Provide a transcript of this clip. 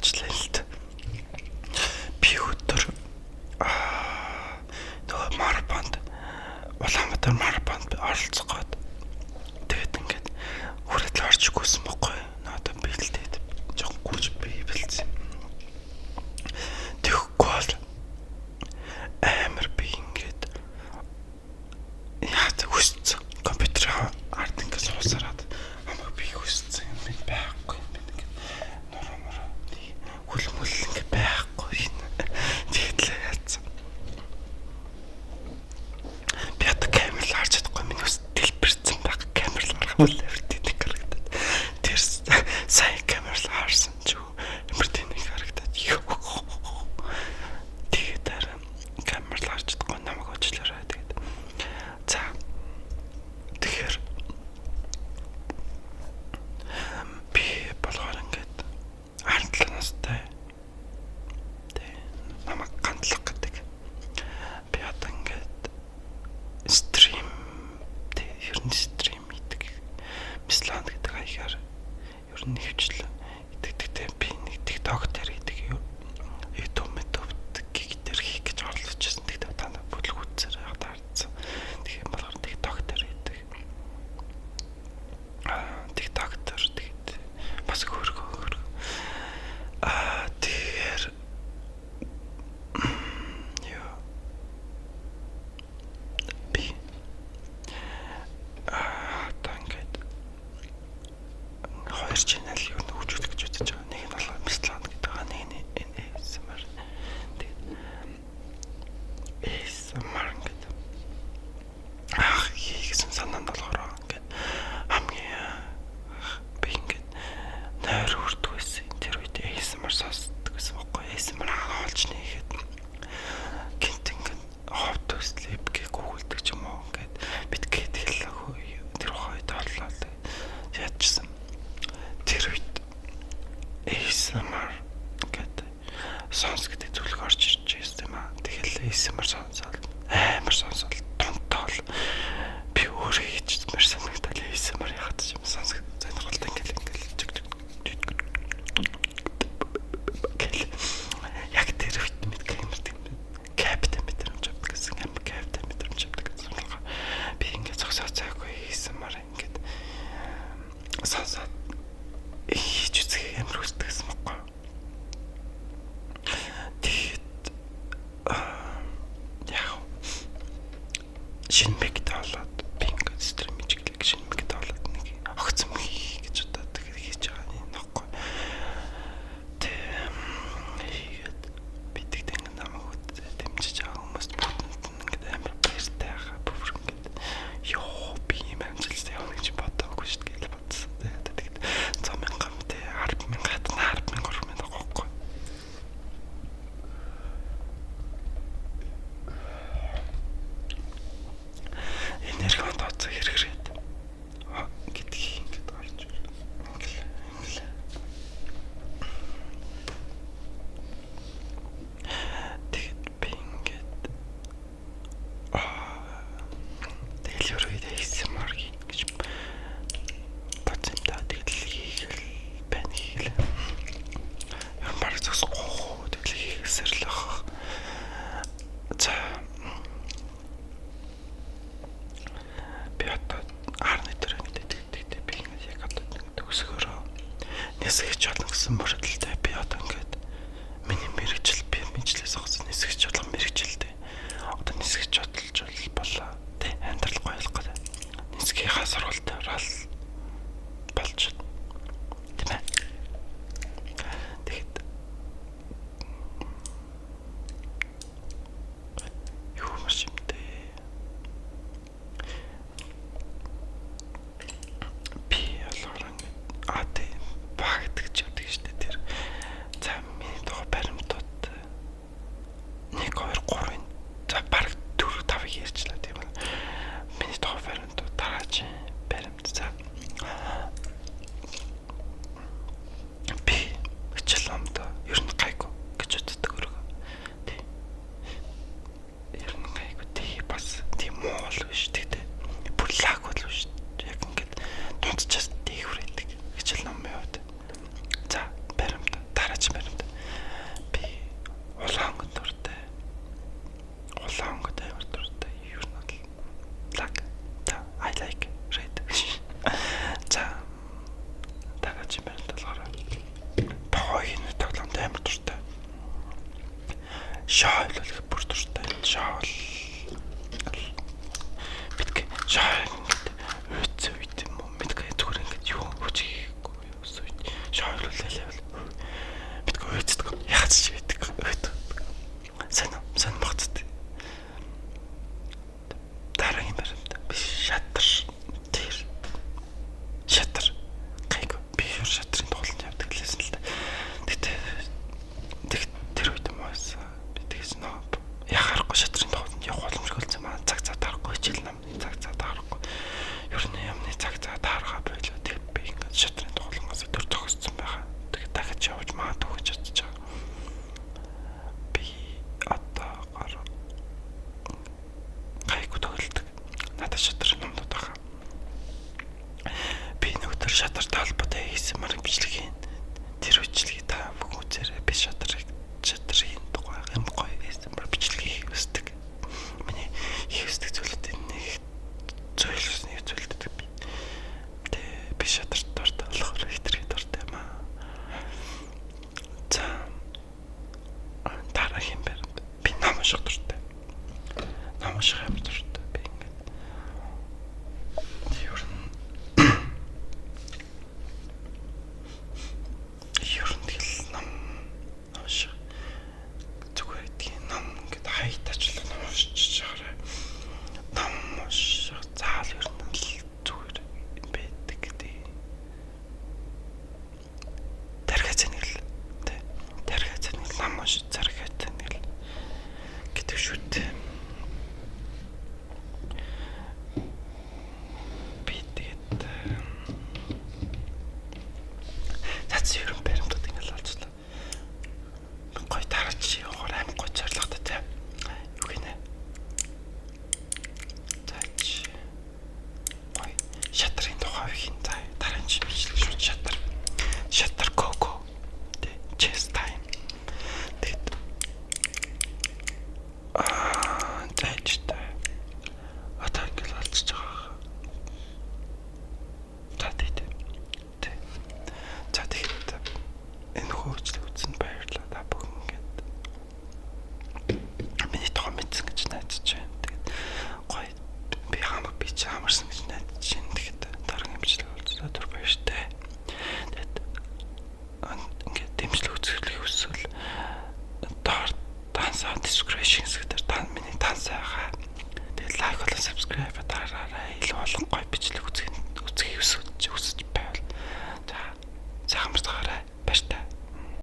болчлаа л та. Би өдөр нөгөө марафонд Улаанбаатар марафонд оролцох гээд тэгээд ингээд хүртэл орж гүйсэн бохгүй. Надад бэлдээд жоохон гүрж би бэлдсэн. Тэгэхгүй бол амар би ингээд яа хүссэн. Компьютер ард ингээд суусараад амаг би хүссэн юм би байхгүй юм би ингээд нуруу муруу хөл мөл ингээд байхгүй юм. Тэгээд л яатсан. Би одоо камер л харж чадахгүй миний ус дэлбэрсэн байх камер л харах бол амар тэнэг харагдаад. Тэр сайн камер л харсан ч амар тэнэг харагдаад. Тэгээд дараа камер л харж чадахгүй намайг уучлаарай тэгээд. За тэгэхээр би болохоор ингээд 17 настай. Тэ намайг гандлаг гэдэг. Би одоо ингээд стрим тэ ер нь стрим хийдэг. Мисланд гэдэг хаягаар ер нь хөвчлэн итгэдэг тэ би нэг TikTok дээр хийдэг юу. YouTube YouTube гиг дээр хийх гэж оролдож байсан. Тэгтээ та нар бүлэг үзсээр таарсан. Тэгэхээр болохоор TikTok дээр хийдэг. Аа TikTok дээр тэгээд бас хөргөө хөргөө. Аа тэгэхээр юу би аа одоо ингээд хоёр channel юу хөгжүүлэх гэж бодож байгаа. Нэг нь болохоор Mistland гэдэг байгаа, нэг нь ASMR. Тэгээд ASMR ингээд ах хийгсэн санаанд болохоор ингээд хамгийн би ингээд нойр хүрдэг байсан. Тэр үед ASMR сонсдог байсан байхгүй. ASMR хаалж нэхэд гинт ингээд how to sleep гэх гуглдаг ч юм уу ингээд бит гээд хэллээ тэр үед орлоо яадчихсан. Тэр үед ASMR гэдэг сонс гэдэг зүйлг орж ирж байсан юм аа. Тэгэл ASMR сонсоод амар сонсоод тунтаал би өөрөө хийчихмээр санагдал ASMR яхад ч юм сонсох сонирхолтой ингээл ингээл чиг чиг гэл яг тэр үед мэд камер тийм капитан мэдрэмж авдаг гэсэн амар капитан мэдрэмж авдаг гэсэн болохоор би ингээд зогсоо цаагүй ASMR ингээд сонсоод хийж үзэх амар хүсдэг гэсэн байхгүй. Тэгээд яг шинэ мэгтэй болоод би ингээд стрим хийжгэлээ шинэ мэгтэй болоод нэг огцом хийх гэж бодоод тэгээд хийж байгаа юм нөхгүй. Тэгээд хийгээд би тэгт ингээд намайг дэмжиж байгаа хүмүүст бүгдэнд нь ингээд амар баяртай байгаа. Бүр ингээд ёо би юм амжилттай явна гэж бодоагүй шүү дээ гэж бодсон. Тэгээд тэгэд 100 мянган тэ 10 мянга хатна 10 мянга 3 мянга гохгүй. Энерги тооцоо хэрэгрээд гэдгийг ингээд гарч ингээл ингээл. Тэгэд би ингээд тэгэл ерөөдөө ASMR хийн гэж бодсон юм да. Тэгэл хийхэл байна хийхэл. Ер нь бараг зогсохгүй тэгэл хийхсээр л ах. За би одоо 11 дээр ингээд тэгтээ би ингээд яг одоо төгсгөрөө нисгэж болно гэсэн мөрөдөлтэй би одоо ингээд миний мэрэгжил би мэрэгжлээс огцон нисгэж болох мэрэгжилтэй. Одоо нисгэж бодолж болоо. Тэ амьдрал гоёлох гэдэг. Нисгийнхаа сургуультай орол болж тийм ээ. Тэгэхэд юу маш юм бэ? Би болохоор ингээд а тийм багтгч явдаг шүү дээ тэр. За миний тухай баримтууд 1 2 3 за баг 4 5-ыг ярьчлаа тийм үү. Миний тухай баримтууд дараач баримт за би хичээл номдоо ер нь гайгүй гэж боддог өргөө. Тий. Ер нь гайгүй тий бас тийм муу бол биш тэгтээ. Бүр лаг бол биш. Яг ингээд дунджаас дээгүүр байдаг хичээл номын хувьд. Level мэдгүй үйцдэг. Яагаад ч мэддэг. Үйт. Сайн сайн багцд. Дараагийн баримт би шатар тэр шатар гайг би юу шатрын тоглолт явдаг лээсэн л да. Тэгтээ тэг тэр үед юм байсан. Би тэгээс нөө яхаарахгүй шатрын тоглолтод явах боломжгүй болсон маа цаг цаа таарахгүй хичээл намны цаг цаа таарахгүй. Ер нь юмны цаг цаа тааргаа байлаа. Тэг би ингээд шатрын тоглонгоос төр зогссон байгаа. Тэгээд дахиж явж магадгүй гэж бодож байгаа. Би одоогоор гайгүй тоглолдог. Надад шатар номдод байгаа. Би нөгөөдөр шатартай холбоотой хийсэн марк бичлэг хийн. Тэр бичлэгийг та бүхэн үзээрэй. Би шатар шатрын тухай юм гоё ASMR бичлэг хийх хүсдэг. Миний хийх хүсдэг зүйлүүдийн нэг зүйл нэг зүйлдэг би. Тэ би шатарт дуртай болохоор хитрхи дуртай юм аа. За дараагийн баримт би ном унших дуртай. Ном унших амар дуртай. Би ингээд ер нь ер нь тэгэл ном унших зүгээр гэдгийг ном ингээд хайтаачлаа ном уншиж байгаарай. Ном унших заал ер нь л зүгээр байдаг гэдэг. Тархиа зэнэгэл тий. Тархиа зэнэгэл ном уншиж тархиа зэнэгэл гэдэг шүү дээ. Би тэгээд цац ерөн баримтууд ингээл олжлаа. Гой дараач явахаар аим гой зорилготой тий. Юу гинэ? Заач. Гой шатрын тухай хин за дараа нь бичлэг шууд шатар. Шатар коко. Тий. Chess time. Тэгэд аа заач та. Одоо ингээл олцож байгаа. За тий тий. Тий. За тэгэхэд энэ хөөцлөг үзсэнд баярлалаа. Та бүхэн ингээд миний тухай мэдсэн гэж найдаж байна. Тэгээд гоё би хамаг би чи хамарсан гэж найдаж байна. Тэгэхэд дараагийн бичлэг уулзлаа түр баяртай. Тэгээд ингээд дэмжлэг үзүүлэх хүсвэл доор дансаа description хэсгээр та миний дансаа байгаа. Тэгээд лайк болон subscribe дараарай. Илүү олон гоё